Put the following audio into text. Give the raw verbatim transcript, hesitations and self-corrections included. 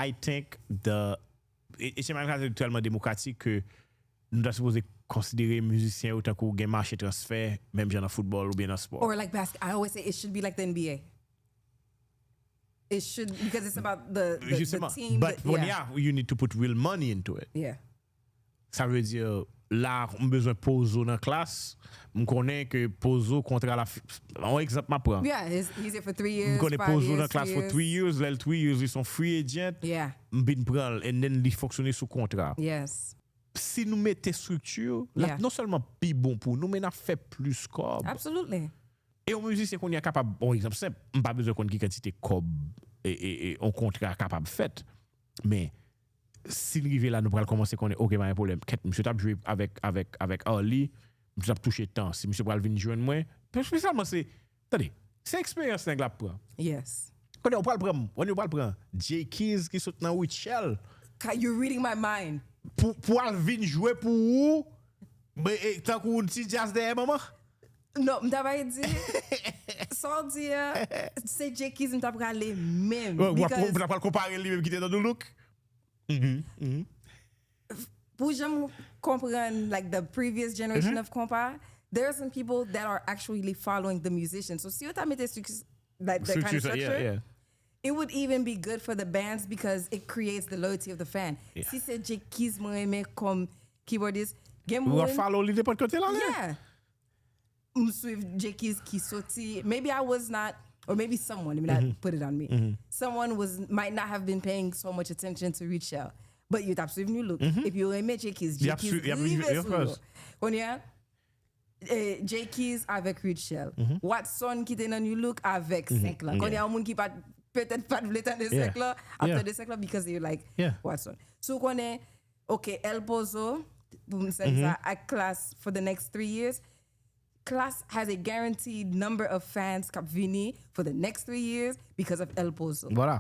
I think the e e se malgre tèlman demokratik ke nou ta sipoze konsidere mizisyen yo tankou gen mache transfè menm jan nan foutbòl oubyen nan spò. Or like basket, I always say it should be like the N B A. It should because it's about the the, the Justement. team. But that- when yeah. Yeah, you need to put real money into it. Yeah. Sa vle di la m bezwen Pozo nan klas. M konnen ke Pozo kontra la fi- yon egzanp m ap pran. Yeah, it's easier for three years. M konnen five Pozo years, nan klas for years. three years, lè l three years li son free agent. Yeah. M vin pran l and then li fonksyone sou kontra. Yes. Si nou mete strikti, l ap Yeah. non sèlman pi bon pou nou, men n ap fè plis kòb. Absolutely. E yon mizisyen kounye a kapab, yon egzanp senp, m pa bezwen konn ki kantite kòb e, e, e yon kontra kapab fèt. Men si n rive la, nou pral kòmanse konnen, oke, pa gen pwoblèm. Kèt, misye t ap jwe avèk, avèk, avèk Arly, misye t ap touche tan. Si misye pral vin jwenn mwen, espesyalman se, tande, se eksperyans nèg la ap pran. Yes. Konnen, ou pral pran, konnen, ou pral pran Jay Keys ki sot nan Rutshelle Ka- You're reading my mind. pou, pou al vin jwe pou ou, men, e, tankou yon ti djaz dèyè manman. Non, m ta bay di, sa w di a, se Jay Keys m ta prale menm. Ou ap Because ou ap pral konpare li menm ki te nan New Look. Mhm, mhm. Pou jan m konprann like the previous generation of konpa, there are some people that are actually following the musician. So si yo ta mete structure, like that kind of Structure, yeah, structure, yeah. it would even be good for the bands because it creates the loyalty of the fan. Yeah. Si se Jay Keys mwen renmen kòm keyboardist, gen Ou ap moun, follow li nenpòt kote l ale. yeah. M swiv Jay Keys ki soti. Maybe I was not, or maybe someone, let me not put it on me. Someone was might not have been paying so much attention to Rutshelle. But yo t ap swiv New Look. Epi yo renmen Jay Keys. Y Jay ap Keys swi- y ap rive rive, of sou yo. course. Kounye a, eh, Jay Keys avèk Rutshelle. Watson ki te nan New Look avèk senk lan. Kounye a, yon moun ki pa t petèt pa t vle tande Yeah. senk lan, ap Yeah. tande senk lan because they like Yeah. Watson. So konnen, ok, El Pozo, pou m sèvi sa, ak Klass for the next three years. Klass has a guaranteed number of fans k ap vini for the next three years because of El Pozo. Voilà.